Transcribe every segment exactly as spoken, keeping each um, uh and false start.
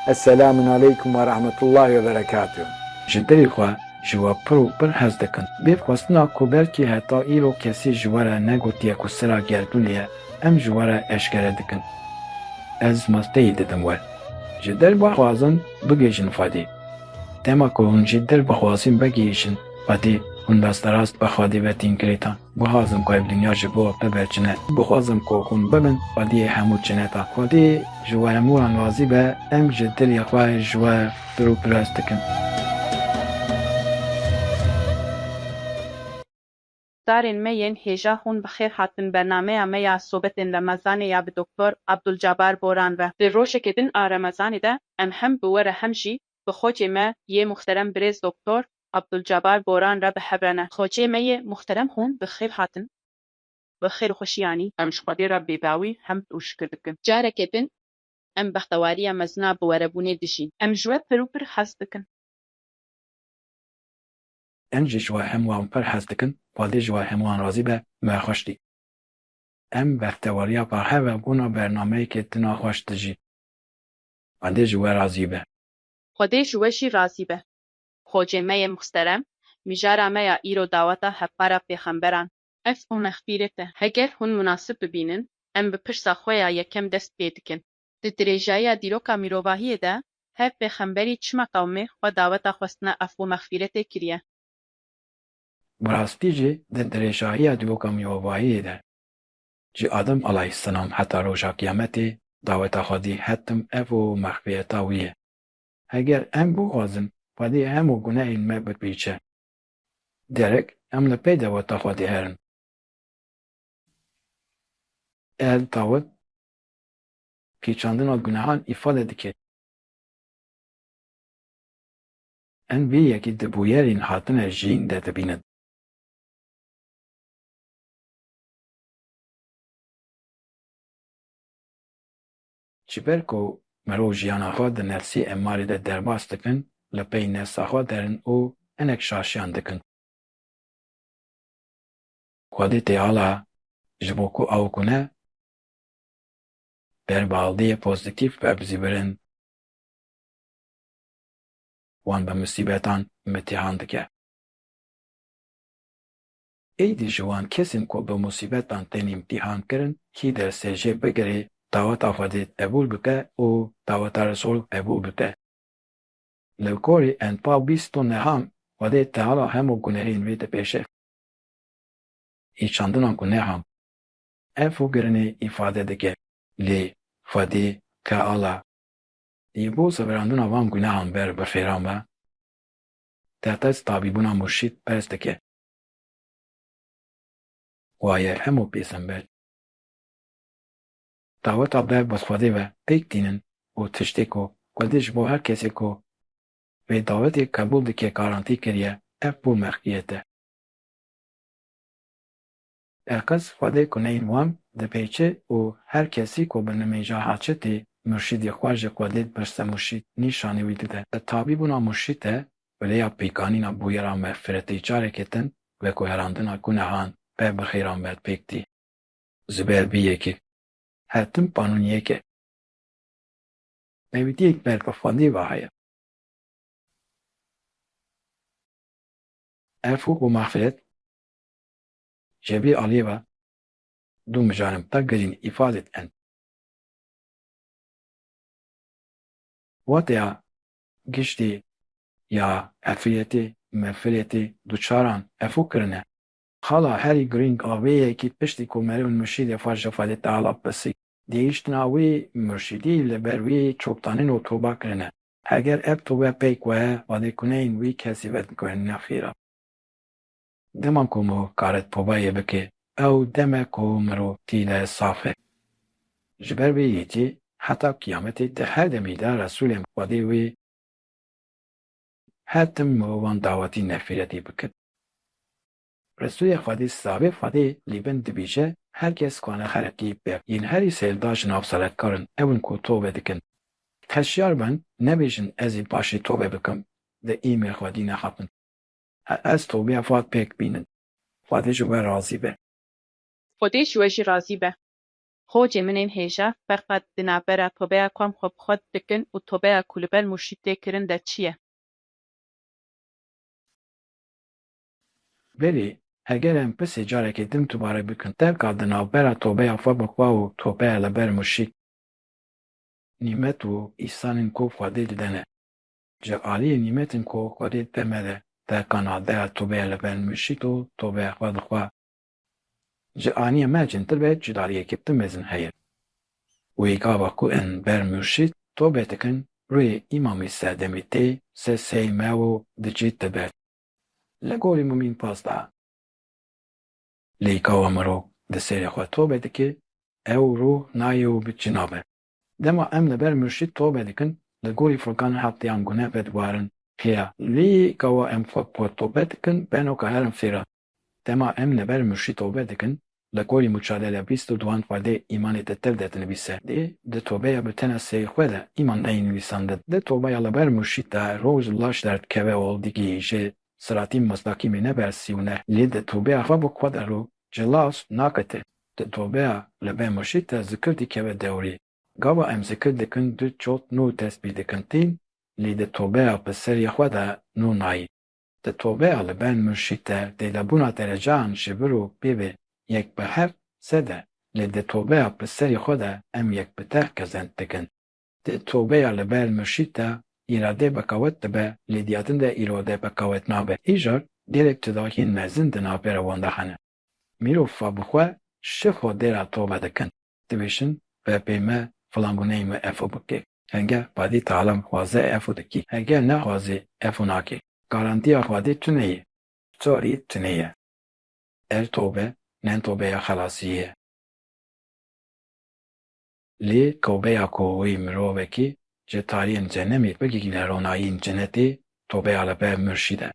Esselamun aleykum ve rahmetullahi ve berekatuh. Ji dilê xwe ji we pir û pir hez dikin. Bê xwestina ku belkî heta îro kesî ji we re negotiye ku sira gerdûnê ye, em ji we re eşkere dikin. Ez masteyî didim we. Ji dil bixwazin bigihîjin Xwedê. Dema ku hûn ji dil bixwazin bigihîjin Xwedê, hûn rasterast bi Xwedê ve tên girêdan. Bixwazim ku ev dinya ji bo te be çine. Bixwazim ku hûn bibin Xwediyê hemû çineta. Xwedê ji we hemûyan razî be, em ji dilê xwe ji we pir û pir hez dikin. Guhdarên me yên hêja, hûn bi xêr hatin bernameya me ya Sobetên Remezanê ya bi Doktor Abdulcabar Boran ve. Di rojekê din a Remezanê de em hem bi we re hem jî bi xocê me yê muxterem birêz Doktor Abdulcabar Boran re bi hev re ne. Xocê me yê muxterem hûn bi xêr hatin. Bi xêr û xweşî anî. Em ji Xwedê re bêdawî hemd û şikir dikin. Careke din em bextewariya mezina bi we re bûnê dijîn. Em ji we pir û pir hez dikin. Em jî ji we hemûyan pir hez dikin, Xwedê ji we hemûyan razî be, me xweş dît. Em bextewariya bi hev re bûna bernameyekê din a xweş dijîn. Xwedê ji we razî be. Xwedê ji we jî razî be. Xocê me yê muxterem, mijara me ya îro daweta hevpara pêxemberan, ef û mexfîret e. Heger hûn munasib bibînin, em bi pirsa xwe ya yekem dest pê dikin. Di dirêjayiya dîroka mirovahiyê de her pêxemberî çima qewmê xwe daweta xwestina ef û mexfîretê kiriye? Bi rastî jî di dirêjayiya dîroka mirovahiyê de ji Adem aleyhisselam heta roja qiyametê daweta Xwedê hetim ef û mexfîreta wî ye. Heger em bixwazin Xwedê hemû gunehên me bipêçe, gerek em li pey daweta Xwedê herin. Ev dawet pêçandina gunehan îfade dike. Em vê yekê di bûyerên hatine jiyîn de dibînin. Ji ber ku mirov jiyana xwe di nefsê emmarê de derbas dikin, li pey nefsa xwe derin û hinek şaşiyan dikin. Xwedê Teala ji bo ku ew gune ber bi aldiyê pozîtîf ve bizîvirin, wan bi musîbetan îmtîhan dike. Êdî ji wan kesên ku bi musîbetan tên îmtîhan kirin, kî dersê jê bigirê, daweta Xwedê qebûl bike û daweta Resûl qebûl bike. Li gorî Enfal bîst û nehan Xwedê Teala hemû gunehên wê dipêşe. Îçandina gunehan, ef û kirinê îfade dike, lê Xwedê Teala yê bo zivirandina van gunehan ber bi xêran ve, teqez tabîbûna murşîd berz dike. Waye hemû pêsember daweta ber bi Xwedê ve pêk tînin û tiştê ku Xwedê ji bo her kesê ku vê dawetê qebûl dike garantî kiriye, ev bo mexfîret e. Teqez Xwedê gunehên wan dipêçe û her kesî ku bi nimêja haçetê murşîdê xwe ji Xwedê dipirse murşîd nîşanî wî dide. Bi tabîbûna murşîd e, bi rêya pêkanîna bûyera mexfiretê careke din veguherandina gunehan ber bi xêran ve pêk tî. Ji ber vê yekê her tim qanûniyek e. Pêwîtiyek ber bi Xwedê ve heye. Ef û mexfiret ji vê aliyê ve du mijarên pir girîng îfade dikin. Wateya giştî ya efûyetê, mexfiretê duçaran efû kirine. Xala herî girîng a vê yekê piştî ku meriv murşîdê xwe ji Xwedê Teala pirsî, gihîştina wî murşîdî li ber wî çoktanîn û toba kirine. Heger ev tobe pêk we, Xwedê gunehên wî kesî vediguherîne xêra. Dema ku mirov kare tobeyê bike, ew dem e ku mirov tîle saf e. Ji ber vê yekê heta qiyametê di her demî de Resûlên Xwedê wê her tim mirovan dawetî mexfiretê bikin. Resûlê Xwedê, silavê Xwedê lê bin, dibêje, her kes kane xeletiyê bike, yên herî sêrda ji nav seletkarin ew in ku tobe dikin. Hişyar bin, nebêjin ez ê paşê tobe bikim, di îmê Xwedî nexapin. Ez tobeya xwe pêk bînin. Xwedê ji we razî be. Xwedê ji we jî razî be. Xocê min ên hêja, ferqa di navbera tobeya ku em xwe bi xwe dikin û tobeya ku li ber murşîd tê kirin de çi ye? Belê, heger em pirsê carekê din dubare bikin, ferqa di navbera tobeya xwe bi xwe û tobeya li ber murşîd, nîmet û îhsanên ku Xwedê dide ne. Ji aliyê nîmetên ku Xwedê dide me de, ferqa navbera tobeya li ber murşîd û tobeya xwe bi xwe, ji aliyê me cêntir be, cudariyeke pir mezin heye. Wê gava ku em ber murşîd tobe dikin, rûyê Îmamê Serdemê tê ser serê me û dicî dibe. Li gorî Mumîn pazdeh. Lê gava mirov di serê xwe tobe dike, ew rû nayê û bi cî nabe. Dema em li ber murşîd tobe dikin, li gorî Furqan heftê yan gune vedigerin. Hêya, lê gava em xwe bi xwe tobe dikin, beno ka herin fêra. Dema em li ber murşîd tobe dikin, li gorî Mucadele bîst û duan Xwedê îmanê te tev de dinivîse. Dê di tobeya bi tena serê xwe de îman neyê nivîsandin. Di tobeya li ber murşîd de roj laş derdikeve û digihîje siratî mustaqîmê nebersî û ne. Lê di tobeya xwe bi xwe de rû ji laş nakete. Di tobeya li ber murşîd de zikir dikeve dewrê. Gava em zikir dikin du cot nû dest pê dikin tên, lê di tobeya bi serê xwe de nû nayî. Di tobeya li ber murşîd de dêdebûna derecayan ji vir û pê ve yek bi heft sed e, lê di tobeya bi serê xwe de em yek bi teh qezend dikin. Di tobeya li ber murşîd de îrade bi qewet dibe, lê di ya din de îrade bi qewet nabe. Îcar gelek cudahiyên mezin di navbera wan de hene. Mirov xwe bi xwe ji Xwedê re tobe dikin. Dibêjin, Rebê me, filan gunehê me efû bike. Henge Xwedê Teala dixwaze efû dike. Henge nexwaze efû nake. Garantiya Xwedê tune ye. Çarî tune ye. Er tobe, nen tobeya xelasiyê ye. Lê tobeya ku wê mirovekî ji tariyên cenemê bigihîne ronahiyên cenetê, tobeya li ber murşîd e.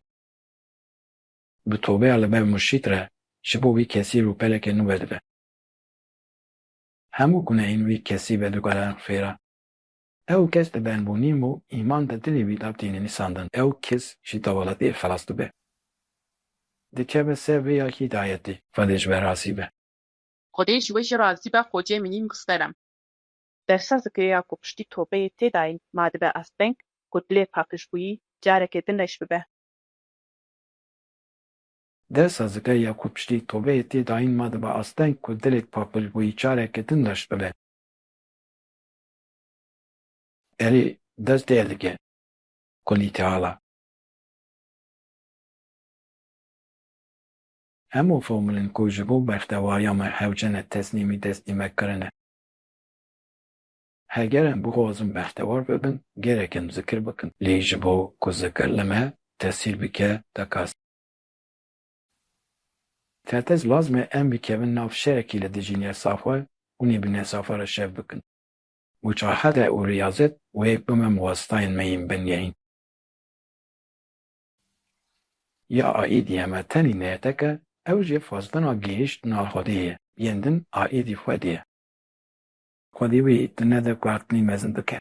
Bi tobeya li ber murşîd re ji bo wî kesî rûpeleke nû vedibe. Hemû gunehên wî kesî vedigerin fêra. Ew kes dibe bûnîm û îman di dilê wî de têne nivîsandin. Ew kes ji dewaletê xelas dibe. Dikeve ser rêya hîdayetê. Xwedê ji we razî be. Xwedê ji we jî razî be, xocê min î musterem. Dersa zikirê ya ku piştî tobeyê tê dayîn madibe asteng, ku dilê pakijbûyî careke din reş bibe. Dersa zikirê ya ku piştî tobeyê tê dayîn madibe asteng, ku dilê pakijbûyî careke din reş bibe. Erê, dest dê dike. Kulî Teala. Hemû formulên ku ji bo bextewariya me hewce ne, teslîmî destê me kirine. Heger em bixwazin bextewar bibin, gerek em zikir bikin. Lê ji bo ku zikir li me tesîr bike, teqez. Teqez lazim e em bikevin nav şerekî li dijî nefsa xwe û nê bi nefsa xwe re şer bikin. Mucahede û riyazet wê bime wasitayên me yên bingehîn. Ya aîdî ye me tenî niyeteke, ew jî xwestina gihîştina Xwedê ye, yên din aîdî Xwedê ye. Xwedê wî di ne de guhertinî mezin bike.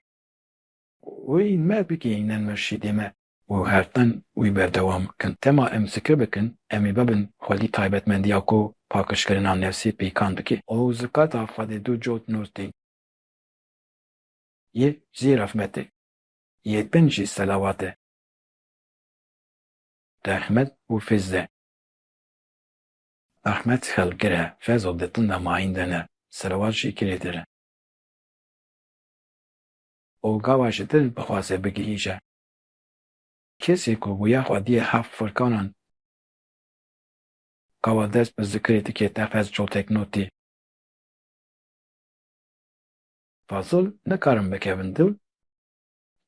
Wî me bigihîne murşîdê me û her tim wî berdewam bikin. Dema em zikir bikin, em ê bibin Xwedî taybetmendiya ku pakişkirina nefsê pêkan dike. Û zikata Xwedê du cot nûr tên. Yê zî rehmet e. Yê din jî selawat e. Rehmet û fêz de. Rehmet xelkir e, fêz û di tinda mayîn de ne, selawat jî kirêtir e. Û gava ji dil bixwaze bigihîje. Kesê ku bûye xwediyê heft firkanan, gava dest bi zikirê dike, teqez cotek nûr tê. Fazil nikarin bikevin dil,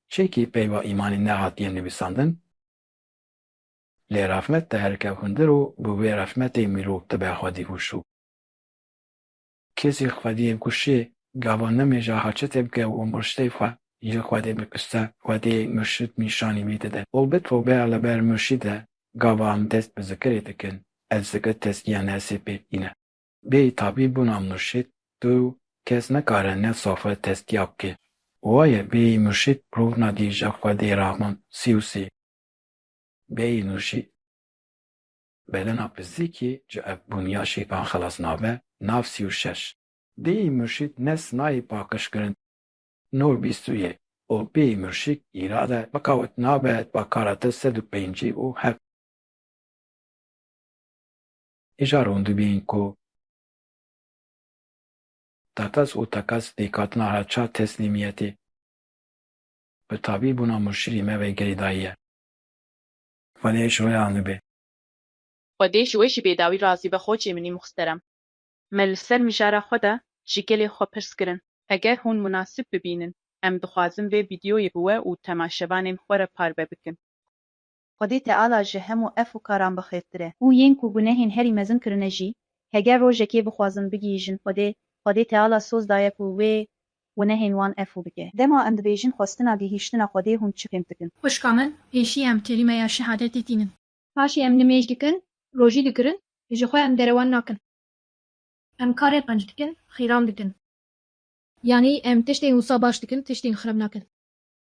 çekî peyva îmanê nehatiye nivîsandin, lê rehmet diherike hundir û bi wê rehmetê mirov dibe xwedî hûşû. Kesê xwediyê kuşê gava nimêja haçetê bike û murşidê xwe ji Xwedê bipirse, Xwedê murşid nîşanî wî dide. Û bi tobeya li ber murşîd de gava em dest bi zikirê dikin, ez zikir tezkiya nefsê pê tîne. Bêyî tabîbûna murşîd, tu kes nikare nefsa xwe tezkiya bike. Waye bêyî murşîd rû nadî ji Xwedê Rehman sî û sê. Bêyî murşîd. Bedena pizdîkî ji evbûniya şeytan xelas nabe, nav sî û şeş. Dêyî murşîd nes nayê paqijkirin. Nûr bîst û yek û bêyî murşîd îrade bikawit nabe bakara te sed û pêncî û heft. Îcar hûn dibînin ku teqez û teqez lêkhatina heça teslîmiyetê bi tabîbûna murşidî me ve girêdayî ye. Xwedê ji we re bibe. Xwedê ji we jî bêdawî razî be xoçê min î muxterem. Me li ser mijara xwe de ji gelê xwe pirs kirin. Eger hûn munasib bibînin, em dixwazin vê vîdyoyê bi we û temaşevanên xwe re parve bikin. Xwedê Teala ji hemû ev û karan bi xêrtir e. Û yên ku gunehên herî mezin kirine jî, heger rojekê bixwazin bigihîjin Xwedê, Xwedê Teala soz daye ku wê gunehên wan efû bike. Dema em dibêjin xwestina gihîştina Xwedê hûn çi fêm dikin? Xwişka min, pêşî em kelîmeya şehadetê tînin. Paşê em nimêj dikin, rojî digirin, ji xwe em derewan nakin. Em karê qenc dikin, xîran dikin. Yanî em tiştên wisa baş dikin, tiştên xirab nakin.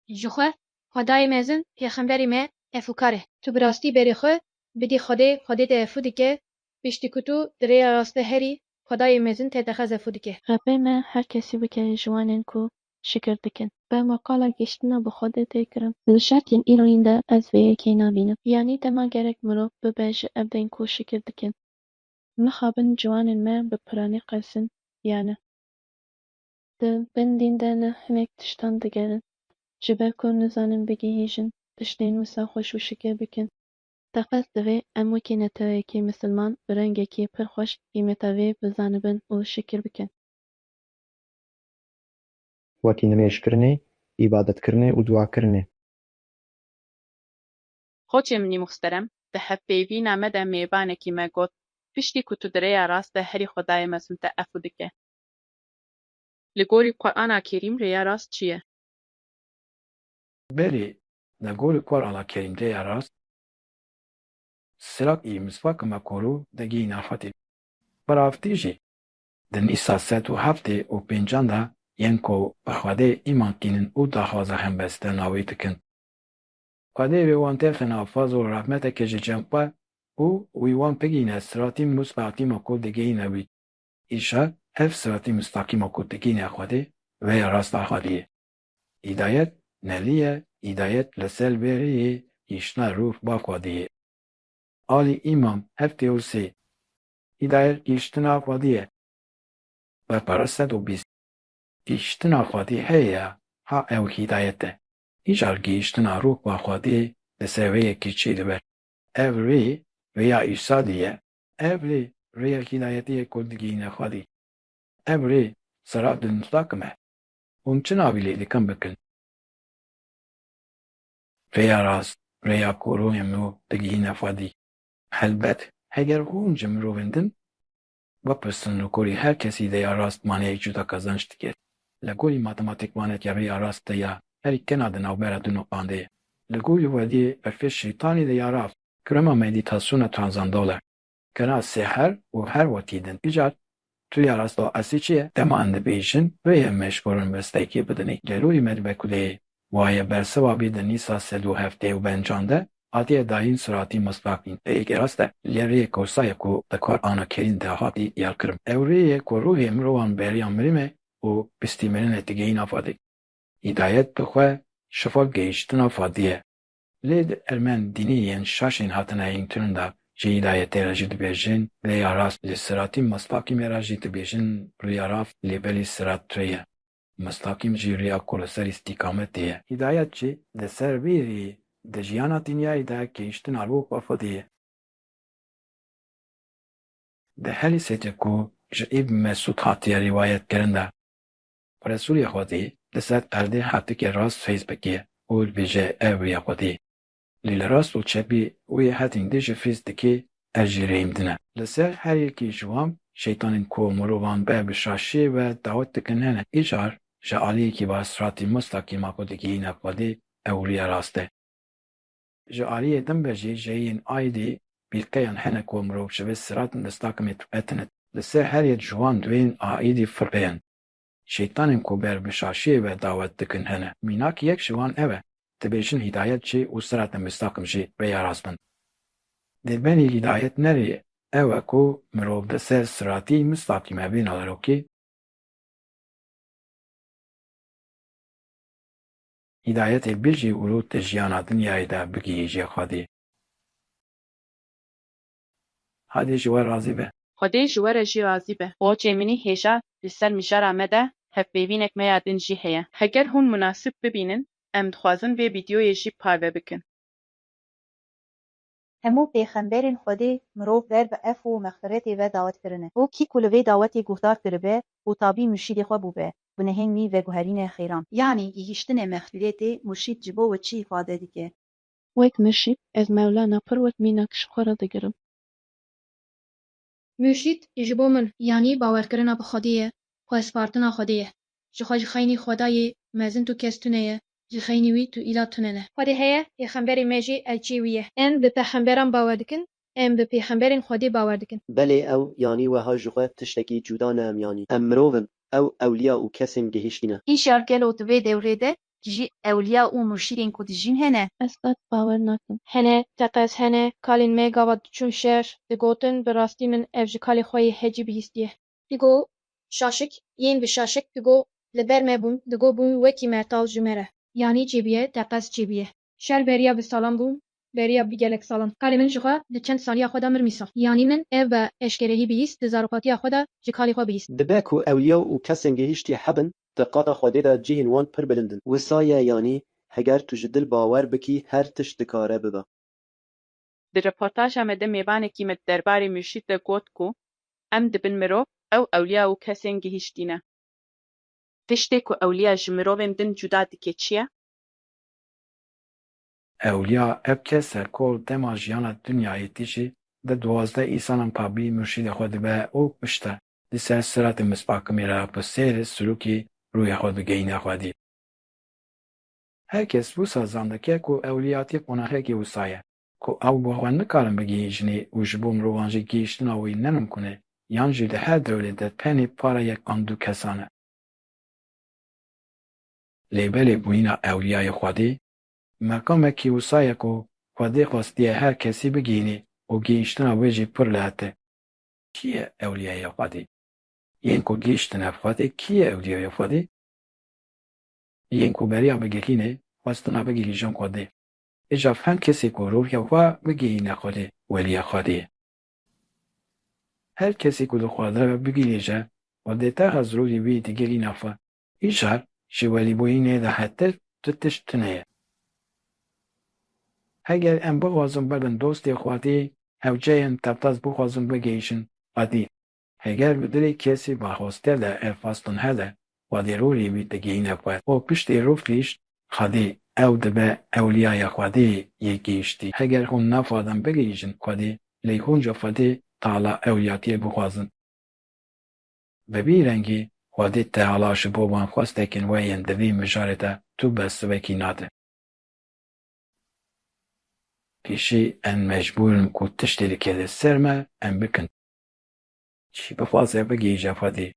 Ji xwe, Xwedayê mezin, pêxemberê me, efûkar e. Tu bi rastî berê xwe bidî Xwedê, Xwedê te efû dike, piştî ku tu di rêya rast de herî, Xwedayê mezin te dixeze efû dike. Xebê me her kesî bike ji wanên ku şikir dikin. Be me qala gihîştina bi Xwedê tê kirin. Di şertên îroyîn de ez vê yekê nabînim. Yanî dema gerek mirov bibe ji evdên ku şikir dikin. Mixabin ciwanên me bi piranî qesin, ya ne? Di bin dîn de ne hinek tiştan digerin, ji ber ku nizanin bigihîjin tiştên wisa xweş û şikir bikin. Teqez divê em wekî neteweyekî misilman bi rengekî pir xweş qîmeta vê bizanibin û şikir bikin. Wekî nimêjkirinê, îbadetkirinê û duakirinê. Xoçê min î muxterem, di hevpeyvîna me de mêvanekî me got, piştî ku tu di rêya rast de herî Xwedayê mezin te efû dike. Li gorî Qur'ana Kerîm rêya rast çi ye? Belê, li gorî Qur'ana Kerîm rêya rast, sirat î mistaqîm e ku rû digihîne Xwedê. Bi rastî jî, di nîsa sed û heftê û pêncan de yên ku bi Xwedê îman tînin û daxwaza hembestirina wî dikin, Xwedê wê wan têxe nav fazl û rehmeteke ji cem xwe û wî wan bigihîne siratî mistaqîma ku digihîne wî. Îşar ev siratî mistaqîma ku digihîne Xwedê, rêya rast a Xwedê ye. Hîdayet nelî ye, hîdayet li ser vê rêyê gihîştina rû ba Xwedê ye. Alî Îmran heftê û sê. Hîdayet gihîştina Xwedê ye. Beqere sed û bîst. Gihîştina Xwedê heye ya, ha ew hîdayet e. Îcar gihîştina rû ba Xwedê li ser vê yekê çêdibe. Ev rê, rêya îrsadî ye. Ev rê, rêya hîdayetê ye ku digihîne Xwedê. Ev rê, sirat mistaqîm e. Hûn çi navî lê dikin bikin? Rêya rast, rêya ku ruhê mirov digihîne Xwedî. Helbet, heger hûn ji mirovên din bipirsin, li gorî her kesî rêya rast maneyek cuda qezenc dike. Li gorî matematîkvanekê rêya rast rêya herî kena di navbera du nuqan de ye. Li gorî Xwediyê berfê şeytanî rêya rast, krema medîtasyona transandola, kena sêher û her wekî din. Îcar rêya rast a eslî çi ye? Dema em dibêjin, rê ye mecbûr in bi stekê bidinê. Gelo wî me dibe ku lê waye bersiva bî di nîsa sed û heftê û pencan de hatiye dayîn siratî mistaqîm. Rê yekê rast e, lê rê yek wisa ye ku di Qur'ana Kerîm de hatî diyarkirin. Ew rê ye ku ruhê mirovan beriya mirî me û piştî mirinê digihîna Xwedê. Hîdayet bi xwe şifa gihîştina Xwedê ye. Lê di ermen dînî yên şaşên hatine hînkirin de ji hîdayetê re jî dibêjin rêya rast, ji siratî mistaqîmê re jî dibêjin rêya rast, lê belê sirat rê ye. Mistaqîm jî rêya ku li ser îstîqametê ye. Hîdayet jî li ser vê rêyê di jiyana dinyayê de gihîştina rû ba Xwedê ye. Di hedîseke ku ji Îbn Mesûd hatiye rîwayetkirin de, Resûlê Xwedê li ser erdê hetikê rast feyz bike û dibêje, ev rêya Xwedê. Lê li rast û çepî wê hetên dî jî feyz dike, ev jî rêyên din e. Li ser her yekî ji wan şeytanên ku mirovan ber bi şaşiyê ve dawet dikin hene. Îcar ji aliyekî ve siratî mistaqîma ku digihîne Xwedê, ew rêya rast e. Ji aliyê din ve jî ji yên aîdî bîrqeyan hene ku mirov ji vê sirat mistaqîmê diqetine. Li ser her yek ji wan duyên aîdî firqeyan, şeytanên ku ber bi şaşiyê ve dawet dikin hene. Mînak yek ji wan ev e, dibêjin hîdayet jî û sirat mistaqîm jî rêya rast in. Dê benî hîdayet ne rê ye, ew e ku mirov li ser siratî mistaqîm e, vê naverokê hîdayetê bijî û tu jiyana dinyayê de bigihîjî Xwedê. Xwedê ji we razî be. Xwedê ji we re jî razî be. Xocê min î hêja li ser mijara me de hevpeyvînek me ya din jî heye. Heger hûn munasib bibînin, em dixwazin vê vîdyoyê jî parve bikin. Hemû pêxemberên Xwedê mirov ber bi efû û mexfiretê ve dawet kirine. Û kî ku li vê dawetê guhdar kiribe û tabî murşîdê xwe bûbe, gunehên wî veguherîne xêran. Yanî gihîştine mexfiretê, murşîd ji bo we çi îfade dike? Wek murşîd, ez Mewlana pir wek mînak ji xwe re digirim. Murşîd ji bo min, yanî bawerkirina bi Xwedê ye, xwespartina Xwedê ye. Ji xwe ji xeynî Xwedayê mezin tu kes tune ye, ji xeynî wî tu îla tune ne. Xwedê heye, pêxemberê me jî elçiyê wî ye. Em bi pêxemberan bawer dikin, em bi pêxemberên Xwedê bawer dikin. Belê ew, yanî weha ji xwe tiştekî cuda ne em yanî. Em mirov in, ew ewliya û kesên gihîştî ne. Îcar gelo di vê dewrê de jî ewliya û murşîdên ku dijîn hene? Ez qet bawer nakim. Hene, teqez hene, kalên me gava diçûn şer, digotin, bi rastî min ev ji kalê xwe yê hecî bihîstiye. Digo, şaşik, yên bi şaşik, digo, li ber me bûn, digo bûn wekî mertal ji me re. Yanî çêbûye, teqez çêbûye. Şer beriya bi salan bû, beriya bi gelek salan. Kalê min ji xwe di çend saliya xwe de mir mîsa. Yanî min ev bi eşkerehî bihîst, di zarokatiya xwe de ji kalê xwe bihîst. Dibe ku ewliya û kesên gihîştî hebin, di qada Xwedê de cihên wan pir bilind in. Wisa ye, yanî heger tu ji dil bawer bikî, her tişt dikare bibe. Di reportaja me de mêvanekî me di derbarê murşîd de got ku em dibin mirov, ew ewliya û kesên gihîştî ne. Tiştê ku ewliya ji mirovên din cuda dike çi ye? Ewliya ev kes e ku dema jiyana dinyayê tê jî di duwazdeh îsanan pabî murşîdê xwe dibe û piştre di ser siratê mistaqimê re bi seyr û silûkê rûyê xwe digihîne Xwedê. Her kes wisa zan dike ku ewliyatî qonaxekî wisa ye, ku ew bi xwe nikarin bigihîjinê û ji bo mirovan jî gihîştina wî ne mimkun e, yan jî di her dewrê de tenê para yek an du kesan e. Lê belê bûyîna ewliyayê Xwedê, meqamekî wisa ye ku Xwedê xwestiye her kesî bigihînê û gihîştina wê jî pir lehet e. Kî ye ewliyayê Xwedê? Yên ku gihîştine Xwedê, kî ye ewliyayê Xwedê? Yên ku beriya bigihînê, xwestina bigihîjin Xwedê. Îcar her kesê ku rûhê xwe bigihîne Xwedê, weliyê Xwedê ye. Her kesê ku dixwaze bigihîje Xwedê, teha rûhê wî digihîne xwe. Îcar ji welîbûyînê dahetir tu tişt tune ye. Heger em bixwazin bibin dostê Xwedê, hewce ye em teqez bixwazin bigihîjin Xwedê. Heger bi dilê kesî bi xweste de ev xwestin hebe, Xwedê rûhê wî digihîne xwe. Û piştî rûh gihîşt Xwedê, ew dibe ewliyaya Xwedê yê gihîştî. Heger hûn naxwazin bigihîjin Xwedê, lê hûn ji Xwedê Teala ewliyatiyê bixwazin. Bi vî rengî Xwedê Teala ji bo wan xwestekên we yên di vî mijarê de tu bersivekî nade. Pêşî em mecbûr in ku tiştê dikeve ser me, em bikin. Kî bixwaze bigihîje Xwedê,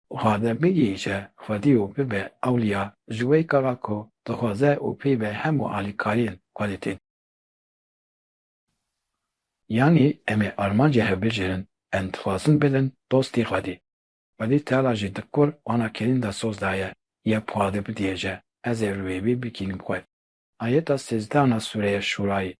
xwaze bigihîje Xwedê û bibe ewliya, ji wê kara ku dixwaze û pê ve hemû alîkariyên Xwedê tên. Yanî em ê armancê hev bicêrin, em dixwazin bibin dostê Xwedê. Xwedê Teala jî di Qur'ana Kerîm de soz daye, yê bixwaze bigihîje, ez ê rûyê wî bigihînim xwe. Ayeta sêzdehan a Sûreya Şûrayê.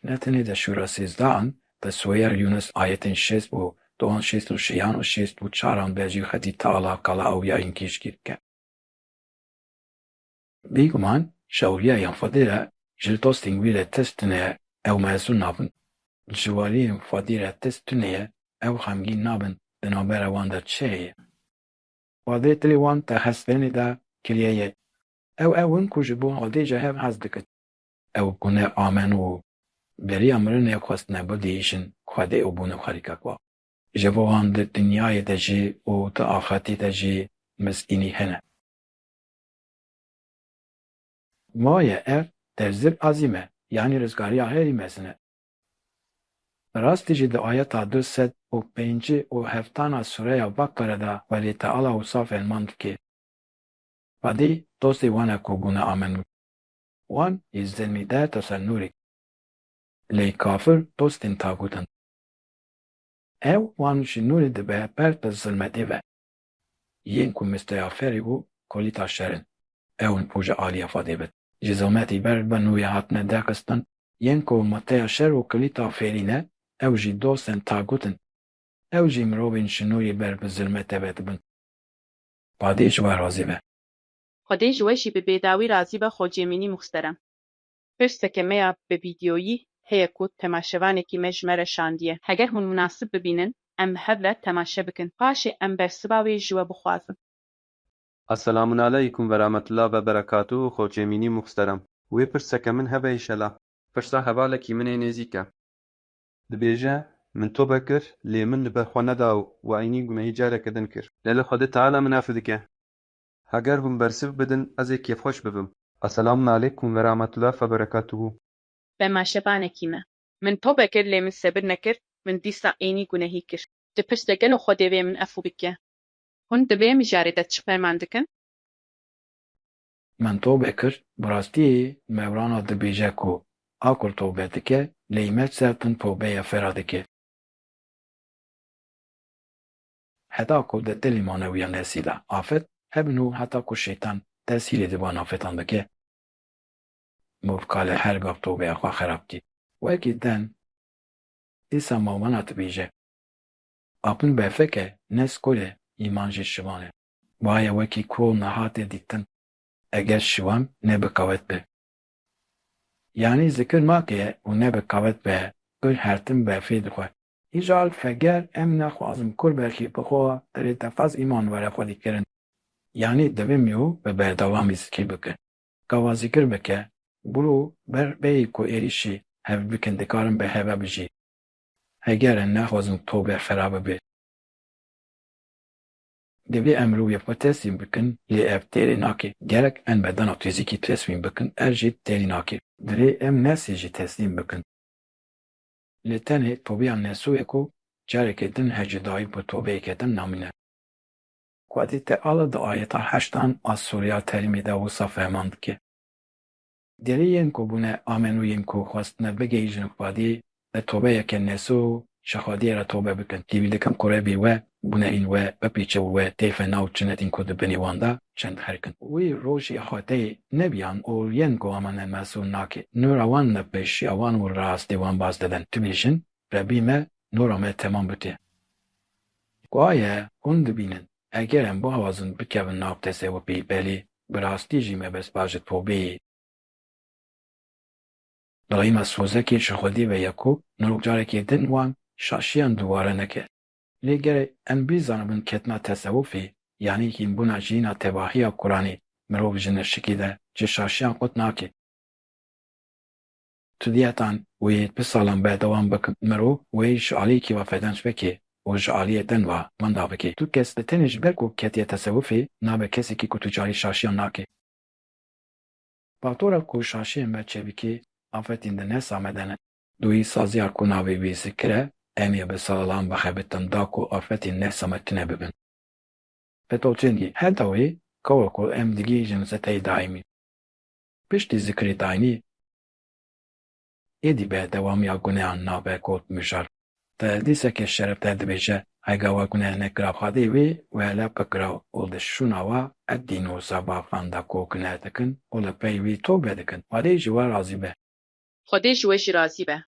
Ne tenê di Şûra sêzdehan, di Sûreya Yûnis ayetên şêst û duan, şêst û sêyan û şêst û çaran de jî Xwedê Teala qala ewliyayên gihîştî dike. Bêguman ji ewliyayên Xwedê re, ji dostên wî re tişt tune ye, ew mezûn nabin. Ji weliyên Xwedê re tişt tune ye, ew xemgîn nabin, di navbera wan de çi heye? Xwedê dilê wan di hestkirinê de kiriye ye. Ew ew in ku ji bo Xwedê ji hev hez dikin. Ew bûne amenû û beriya mirinê xwestine bigihîjin Xwedê û bûne xerîka xwe. Ji bo wan di dinyayê de jî û di axirtê de jî mizgînî hene. Maye ev derzir azîm e, yanî rizgariya herî mezin e. Bi rastî jî di ayeta du sed û pêncî û heftan a Sûreya Beqere de Xwedê Teala wisa ferman dike. Xwedê dostê wan e ku bûne amenû. Wan ê zilmî de tese nûrê. Lê kafir dostên tagut in. Ew wan ji nûrê dibe ber di zilmetê ve. Yên ku misteyaferî û kolîta şer in. ew in û ji aliyê Xwedê bin. Ji zilmetî ber bin û ya hatine derxistin, yên ku mateya şer û kilîta fêrî ne, ew jî dostên tagut in. Ew jî mirovên ji nûrî ber bi zilmetê ve dibin. Xwedê ji we razî be. Xwedê ji we jî bi bêdawî razî be, Xocê Mînî Muxterem. Pirseke me ya bi vîdyoyî heye ku temaşevanekî me ji me re şandiye. Heger hûn munasib bibînin, em bi hev re temaşe bikin. Paşê em bersiva wê ji we bixwazin. Esselamun aleykum ve rahmetullah ve berekatuhu, Xocê Mînî Muxterem. Wê pirseke min hebe, înşela. Pirsa hevalekî min ê nêzîk e. Dibêje, min tobe kir, lê min li ber xwe neda û eynî gunehî careke din kir. Lê li Xwedê Teala min efû dike. Heger hûn bersiv bidin, ez ê kêfxweş bibim. Esselamun aleykum ve rahmetullah ve berekatuhu. Temaşevanekî me. Min tobe kir, lê min sebir nekir, min dîsa eynî gunehî kir. Dipirse, gelo Xwedê vê min efû bike? Hûn di vê mijarê de çi ferman dikin? Min tobe kir, bi rastî Mewlana dibêje ku a ku tobe dike, lê îmet ser din tobeya fera dike. Heta ku di dilê manewiyan nesîla afet hebin û heta ku şeytan tesîrê di van afetan bike, mûv kale her gav tobeya xwe xerab kî. Wekî den, dîsa Mewlana dibêje, apin befeke, nes kul e, îman jî şivan e. Waye wekî kol nehatê dîtin, eger şivan ne bi qewet be. Yanî zikir nake û ne bi qewet be, kul her tim befê dixwe. Îcar heger em nexwazin kul belkî bi xwe dirê te faz îman were xwedî kirin. Yanî divê mîyo bi berdewamî zikir bike. Gava zikir bike, bûro ber bêyî ku êrîşî hev bikin, dikarin bi heve bijî. Heger em nexwazin tobe fera bibe. Divê em rûyê xwe teslîm bikin, lê ev têrê nake. Gerek em bedena fîzîkî teslîm bikin, ev jî têrî nake. Divê em nesê jî teslîm bikin. Lê tenê tobeya nesû ye ku careke din hecîdayî bi tobeyeke din namîne. Xwedê Teala di ayeta heştan a Sûreya Terîmê de wisa ferman dike. Derê yên ku bûne amenû, yên ku xwestine bigihîjin Xwedê, bi tobeyeke nesû ji Xwedê re tobe bikin. Hîvî dikim ku Rebbê we, gunehên we bipîçe û we têfe nav cinetên ku di binê wan de çend xerk in. Wî rojê Xwedê nebiyan û yên ku amane mesûl nake. Nûra wan li pêşiya wan û rastê wan baz didin. Dibêjin, Rebbê me, nûra me temam bike. Waye hûn dibînin, eger em bixwazin bikevin nav tesewufê, belê, bi rastî jî mebest ba ji tobeyê. Daîma sozekê ji Xwedê ve ye ku mirov carekê din wan şaşiyan dubare neke. Lê gerek em bîzanibin ketina tesewufê, yanî hînbûna jiyîna tevahiya Quranê, mirov ji nirşikê de ji şaşiyan qut nake. Tu diyetan wê bi salan berdewam bikin, mirov wê ji aliyekî ve fedenc bike û ji aliyê din ve wenda bike. Tu kes bi tenê ji ber ku ketiye tesewufê, nabe kesekî ku tu carî şaşiyan nake. Faktora ku şaşiyên me çêbikê, afetên di nesa me de ne. Duyî saziya ku navê wî zikir e, em ê bi salan bixebitin da ku afetên nesa me tune bibin. Pêtolçêndî, heta wê, kawa ku em digihîjin ziteyê daîmî. Piştî zikirê daîmî, êdî berdewamiya gunehan nabe kot mijar. Te dîseke şerefde dibêje, hega we guneh nekira Xwedê wê, we lep bikira û di şûna we ed dîn û zevaqan de ku guneh dikin û li pey wî tobe dikin, Xwedê ji we razî be. Xwedê ji we jî razî be.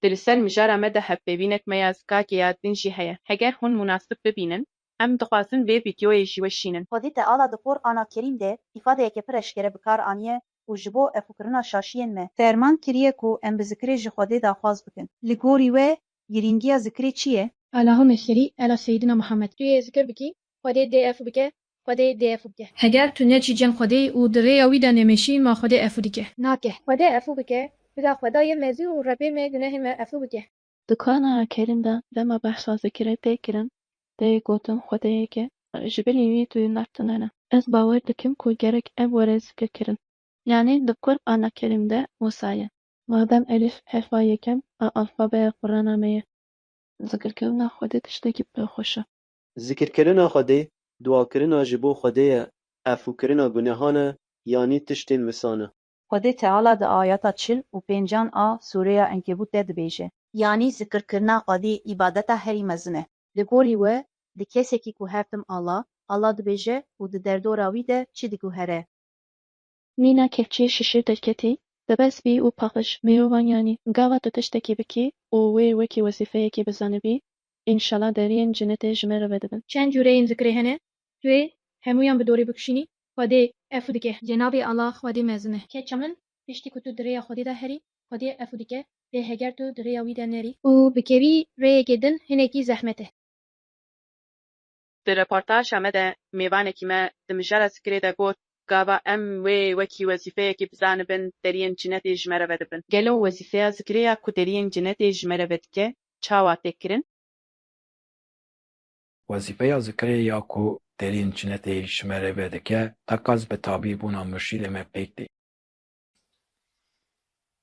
Di li ser mijara me de hevpeyvînek me ya zikakê ya din jî heye. Heger hûn munasib bibînin, em dixwazin vê vîdyoyê ji we şînin. Xwedê Teala di Qur'ana Kerîm de îfadeyeke pir eşkere bi kar aniye û ji bo efûkirina şaşiyên me ferman kiriye ku em bi zikirê ji Xwedê daxwaz bikin. Li gorî we, girîngiya zikirê çi ye? Allahümme selli ala Seyyidina Muhammed. Tu yê zikir bikî, Xwedê dê efû bike, Xwedê dê efû bike. Heger tu neçî cem Xwedê û di rêya wî de nemeşî, ma Xwedê efû dike? Nake. Xwedê efû bike, bila Xwedayê mezin û Rebê me gunehê me efû bike. Di Qur'ana Kerîm de dema behsa zikirê tê kirin, tê gotin Xwedê yek e, ji bilî wî tu neftinene. Ez bawer dikim ku gerek ev were zikirkirin. Yanî di Qur'ana Kerîm de wisa ye. Madem elîf herfa yekem a alfabeya Qur'ana me ye. Zikirkirina Xwedê tiştekî pir xweş e. Zikirkirina Xwedê, duakirina ji bo Xwedê ye, efûkirina gunehan e, yanî tiştên wisa ne. Xwedê Teala di ayeta çil û pêncan a Sûreya Enkebût de dibêje. Yanî zikirkirina Xwedê îbadeta herî mezin e. Li gorî we, di kesekî ku her tim Allah, Allah dibêje û di derdora wî de çi diguhere? Mîna kevçî şişîr derketî, dibes bî û paqij. Mirovan yanî, gava tu tiştekî bikî û wê wekî wezîfeyekî bizanibî, înşala deriyên cinetê ji me re vedibin. Çend cûreyên zikirê hene, tu ê hemûyan bi dorê bikişînî, Xwedê efû dike. Cenabê Allah Xwedê mezin e. Keça min, piştî ku tu di rêya Xwedê de herî, Xwedê efû dike, lê heger tu di rêya wî de nerî û bikevî rêyekê din, hinekî zehmet e. Di reportaja me de mêvanekî me di mijara zikirê de got, gava em wê wekî wezîfeyekî bizanibin, deriyên cinetê ji me re vedibin. Gelo wezîfeya zikirê ya ku deriyên cinetê ji me re vedike, çawa tê kirin? Wezîfeya zikirê ya ku deriyên cinetê ji me re vedike, teqez bi tabîbûna murşîdê me pêk tê.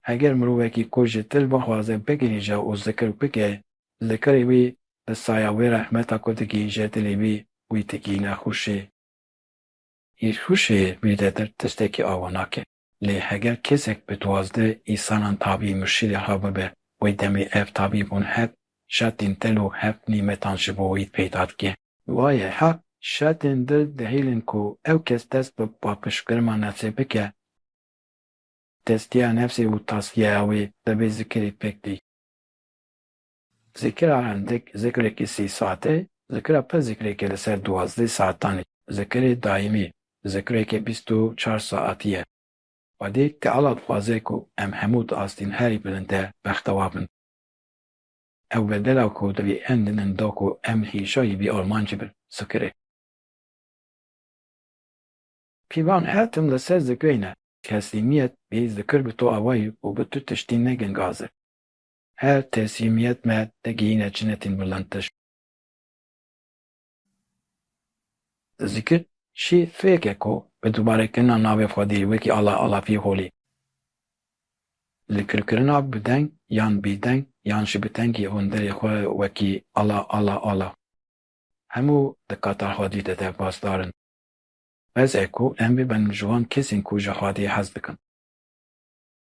Heger mirovekî ku ji dil bixwaze bigihîje û zikir bike, zikirê wî bi saya wê rehmeta ku digihîje dilê wî, wî digihîne xuşê. Î xuşê wî de dir tiştekî awa nake. Lê heger kesek bi duwazdeh îsanan tabî murşîdê xwe bibe, wê demê ev tabîbûn heft şertên dil û heft nîmetan ji bo wî peyda dike. Waye heq şertên dil dihêlin ku ew kes dest bi paqijkirina nefsê bike, tezkiya nefsê û tasfiyeya wê, divê zikirê pêk tê. Zikira hindik zikrekî sî saetî, zikira pir zikrekî li ser duwazdeh saetanî, zikirê daîmî, zikrekî bîst û çar saetî ye. Xwedê Teala dixwaze ku em hemû di astên herî bilind de bextewar bin. Ew bedela ku divê em dinin da ku em hêjayî vî armancê bin, zikirê. Pîvan her tim li ser zikirê ne. Teslîmiyet bê zikir bi tu awayî û bi tu tiştî ne gengaz e. Her teslîmiyet me digihîne cinetên bilindtir. Zikir jî fêk e ku bi dubarekirina navê Xwedê wekî Allah, Allah pê holê. Zikirkirina bi deng yan bêdeng yan jî bi dengê hundirê xwe wekî Allah, Allah, Allah. Hemû di kata Xwedê de derbasdar in. Bes e ku em bibin ji wan kesên ku ji Xwedê hez dikin.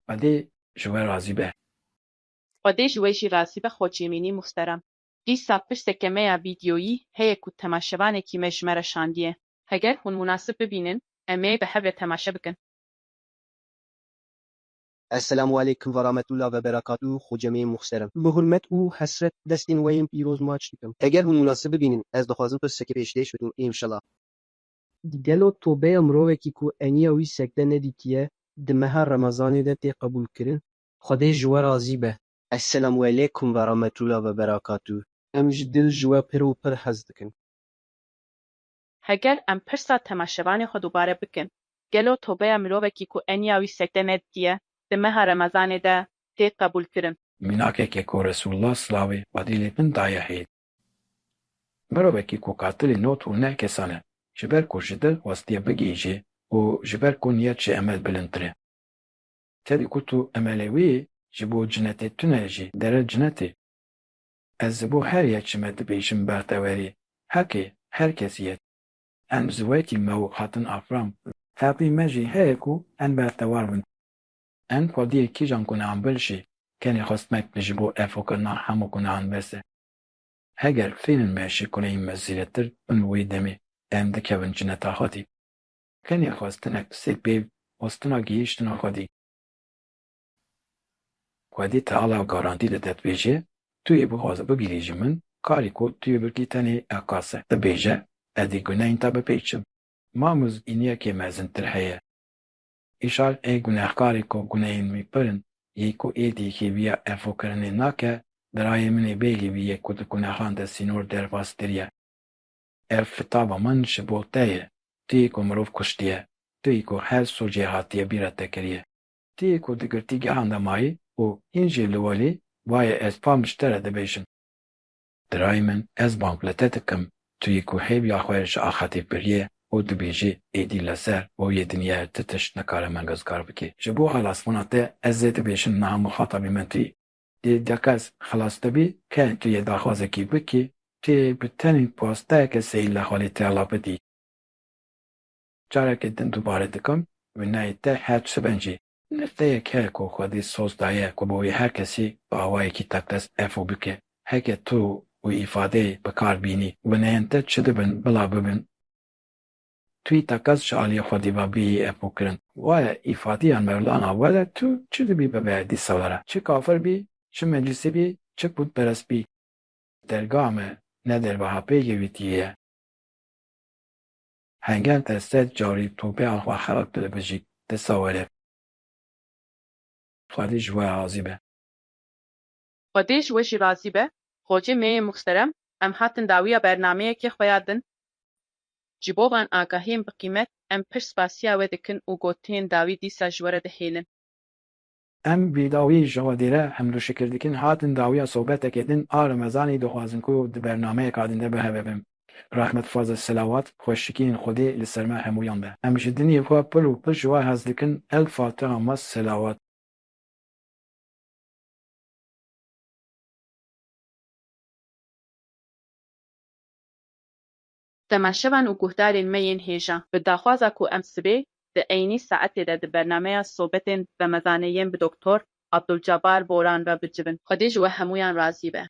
Xwedê ji we razî be. Xwedê ji we jî razî be, xocê Mînî muhterem. Dîsa pirseke me ya vîdyoyî heye ku temaşevanekî me ji me re şandiye. Heger hûn munasib bibînin, em ê bi hev re temaşe bikin. Esselamu aleykum ve rahmetullah ve berekatuhu, xocemê muhterem. Bi hurmet û hesret destên we yên pîroz maç dikim. Heger hûn munasib bibînin, ez dixwazim pirsekê pêşkêş bikim, înşela. Gelo tobeya mirovekî ku eniya wî sekde nedîtiye, di meha Remezanê de tê qebûlkirin? Xwedê ji we razî be. Esselamu aleykum ve rahmetullah ve berekatuhu. Em ji dil ji we pir û pir hez dikin. Heger em pirsa temaşevanê xwe dubare bikin, gelo tobeya mirovekî ku eniya wî sekde nedîtiye, di meha Remezanê de tê qebûlkirin? Mînakekê ku Resûlullah silavê Xwedê lê bin daye heyî. Mirovekî ku qatilê not û neh kesan e, ji ber ku ji dil xwestiye bigihîje û ji ber ku niyet ji emel bilindtir e. Tevî ku tu emelê wî ji bo cinetê tune jî dere cinetê. Ez ji bo her yek ji me dibêjim bextewerî, heqê her kesî ye. Em ji wekî me û xatin Afram. Heqî me jî heye ku em bextewar bin. Em xwediyê kîjan gunehan bin jî, kenê xwestinek ji bo efokirina hemû gunehan bes e. Heger fênên me ji gunehên me zêdetir bin wê demê, em dikevin cineta Xwedî. Kenê xwestinek sê pêv xwestina gihîştina Xwedî. Xwedî Teala garantî dide dibêje, tu yê bixwaze bigihîje min, karê ku tu yê bikî tenê eqas e. Dibêje, ez dê gunehên te bipêçim. Mamuz îniyekê mezintir heye. Îşar ê gunehkarê ku gunehên wî pir in, yê ku êdî hêviya efokirinê nake, birayê min ê bêhêvî yê ku di gunehan de sînor derbas kiriye. Ev fitava min ji bo te ye, tu yê ku mirov kuştiye, tu yê ku her sûcê hatiye bîra te kiriye. Tu yê ku di girtîgehan de mayî û hîn jî li welî, vaye ez pam ji te re dibêjim. Birayê min, ez bang li te dikim, tu yê ku hêviya xwe ji axetê biriye û dibêjî, êdî li ser û yê dinyayê ti tişt nikare min rizgar bike. Ji bo xelasbûna te ez ê dibêjim niha muxatabê min tu yî. Dê deqez xilas dibî, ke tu yê daxwazekî bikî, tu yê bi tenê pasteyeke seyî li xalê Teala bidî. Careke din dubare dikim, winayê te her çi bin jî, nifteyek heye ku Xwedê soz daye ku bo wê her kesî bi awayekî teqez efû bike. Heke tu wî îfadeyê bi kar bînî, winayên te çi dibin, bila bibin. tu yî teqez ji aliyê Xwedî ve bîyî epûkirin. Waye îfadiya Mevlana were tu çi dibî bibe dîsa were. Çi kafir bî, çi mecusî bî, çi pûtperest bî. Derga me ne derbeha pêgevîtiyê ye. Hengel te sed carî tûbeya xwe xelq dibijî, disa were. Xwedî ji we razî be. Xwedê ji we jî razî be. Xocê me yê muxterem, em hatin dawiya bernameyekê xwe ya din. Ji bo van agahiyên bi qîmet, em pir spasiya we dikin û gotinên dawî dîsa ji we re dihêlin. Em bi dawî ji we dêre hemdûşikir dikin, hatin dawiya sohbetekê din a Remezanî dixwazin ku di bernameyeka din de bi hev ve bin. Rehmet, fazil, selawat, xweşikiyên Xwedê li ser me hemûyan be. Em ji dilê xwe pir û pir ji we hez dikin. El Fatiha, mas selawat. Temaşevan û guhdarên me yên hêja, bi daxwaza ku em sibê di eynî saetê de di bernameya Sobetên Remezanê yên bi Doktor Abdulcabar Boran ve bicivin. Xwedê ji we hemûyan razî be.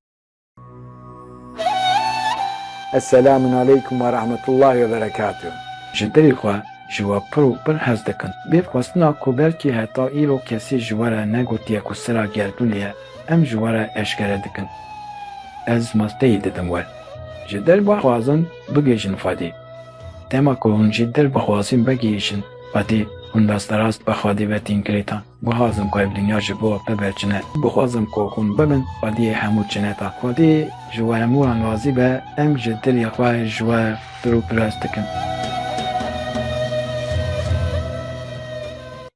Esselamun aleykum ve rahmetullahi ve berekatuh. Ji dilê xwe ji we pir û pir hez dikin. Bê xwestina ku belkî heta îro kesî ji we re negotiye ku sira gerdûnê ye, em ji we re eşkere dikin. Ez masteyî didim we. Ji dil bixwazin bigihîjin Xwedê. Dema ku hûn ji dil bixwazin bigihîjin Xwedê, hûn rasterast bi Xwedê ve tên girêdan. Bixwazim ku ev dinya ji bo te be cinet. Bixwazim ku hûn bibin xwediyê hemû cineta. Xwedê ji we hemûyan razî be, em ji dilê xwe ji we pir û pir hez dikin.